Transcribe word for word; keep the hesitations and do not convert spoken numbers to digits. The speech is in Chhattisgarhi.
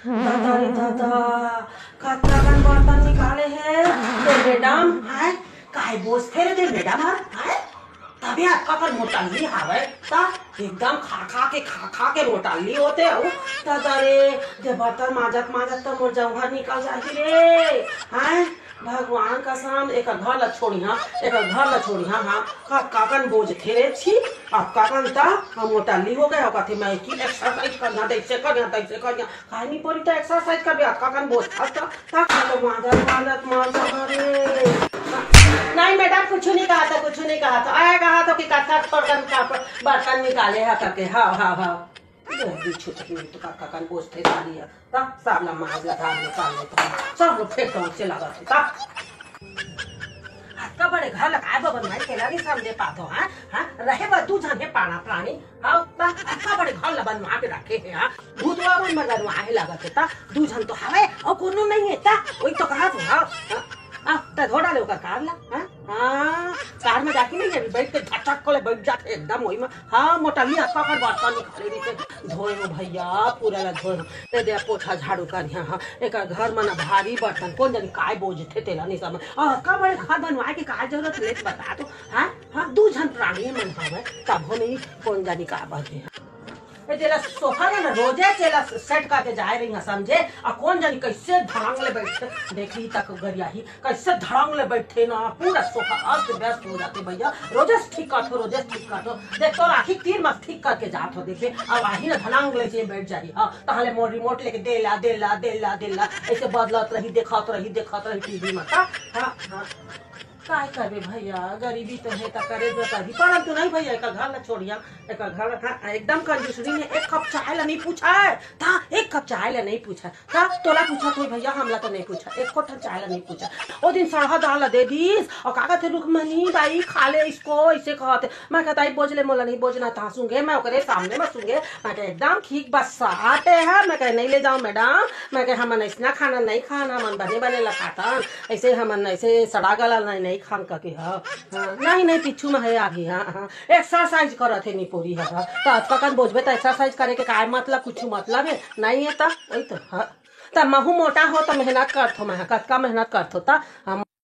दादा रे दादा, कतका कन बर्तन निकाले हे ते मैडम, हाय, काय बोझथे रे ते मैडम हर, हाय? तभे अतका कन मोटल्ली हावय, त एकदम खा खा के, खा खा के मोटल्ली होथे अउ। दादा रे, ते बर्तन मांजत मांजत त मोर जंघर निकल जाही रे, हाय? भगवान कसम, एकर घर ल छोड़िहा, एकर घर ल छोड़िहा, हाँ, कतका कन बोझथे रे छी, अतका कन त हम मोटल्ली हो गए हो, कथे मैं कि एक्सरसाइज करना, तैसे करना, तैसे करना, काहे नहीं पड़ी त एक्सरसाइज करबे, अतका कन बोझथस त, त खाली मांजत, मांजत, मांजत, अरे। नहीं मैडम, कुछ नहीं कहा था, कुछ नहीं कहा था, आया कहा था कि कतका थोड़कन का बर्तन निकाले है करके, हाँ, हाँ, हाँ। ये भी छुटकी नहीं तो कतका कन बोझथे सारी है। ता, सामना माज लगा ले, सामने तो सब लोग फेंक दो, से लगा थे, ता। अतका बड़े घर ला काय बर बनवाए, तेला नहीं समझे पाथो, हाँ? हाँ? रहे बर दू झन हे पाना प्राणी, हाँ? ता, अतका बड़े घर ला बनवा के रखे हे, हाँ? भूतवा मन बर बनवा हे लागत हे, ता? दू झन तो हवे, अउ कोनो नहीं हे, ता? वही तो कहा तू, हाँ? हाँ? आ, त धो डाले ओकर कार ला, हाँ? हाँ, कार में जाके नहीं, अभी बैठ के झटक को ले बैठ जाते एकदम वही में। हाँ, मोटल्ली अतका कर बर्तन निकाले रहिथे, धोए हो भैया, पूरा ला धोए हो। ए दे पोछा झाड़ू कर यहाँ, हाँ, एकर घर मन भारी बर्तन, कोन जानी काय बोझथे तेला नहीं समझ। आ, अतका बड़े घर बनवाए के काय जरूरत ले बता तो, हाँ? हाँ, दू झन प्राणी मन हवे, तभो नहीं कोन जानी का बात हे। ए, जेला सोफा ला ना रोजे जेला सेट करके जाए रही ना समझे, आ कोन जानी कैसे धड़ांग ले बैठे, देखी तक गरियाही कैसे धड़ांग ले बैठे ना, पूरा सोफा अस्त व्यस्त हो जाते भैया। रोजे से ठीक करथो, रोजे से ठीक करथो, देख तो राखी तीन मास ठीक करके जात हो, देखे अब आही ना धड़ांग ले जे बैठ जाही। हाँ, तहले मोर रिमोट लेके दे ला, दे ला, दे ला, दे ला, ऐसे बदलत रही, देखत रही, देखत रही टीवी में। हाँ, हाँ, हाँ। काय करबे भैया, गरीबी तो हे, त करे जो करही, परंतु नहीं भैया, एकर घर ला छोड़िया, एकर घर, हाँ, एकदम कंजूसरी में एक कप चाय ला नहीं पूछा है, ता एक कप चाय ला नहीं पूछा, ता तोला पूछा तो भैया, हमला तो नहीं पूछा, एक कोठा चाय ला नहीं पूछा। ओ दिन सड़हा दाल ला दे दीस, और का कहते, "रुक्मणी बाई, खा ले इसको," ऐसे कहते। मैं कहता, "ई बोझ ले, मोला नहीं बोझना, ता सूंघे, मैं ओकरे सामने में सूंघे।" मैं कहे, "एकदम ठीक बस आते हैं।" मैं कहे, "नहीं ले जाओ मैडम," मैं कहे, "हमन ऐसना खाना नहीं खान, हमन बने बने ला खाथन।" ऐसे हमन ऐसे सड़ा गला नहीं, नहीं खान करके, हाँ, हाँ, नहीं, नहीं, पीछू में है आगे, हाँ, हाँ, एक्सरसाइज करत हे निपोरी ह, हाँ, तो अतका कन बोझबे तो एक्सरसाइज करे के काय मतलब, कुछ मतलब है, नहीं है तो, वही तो, हाँ, त महू मोटा हो तो मेहनत करथो, मैं कतका मेहनत करथो, त हम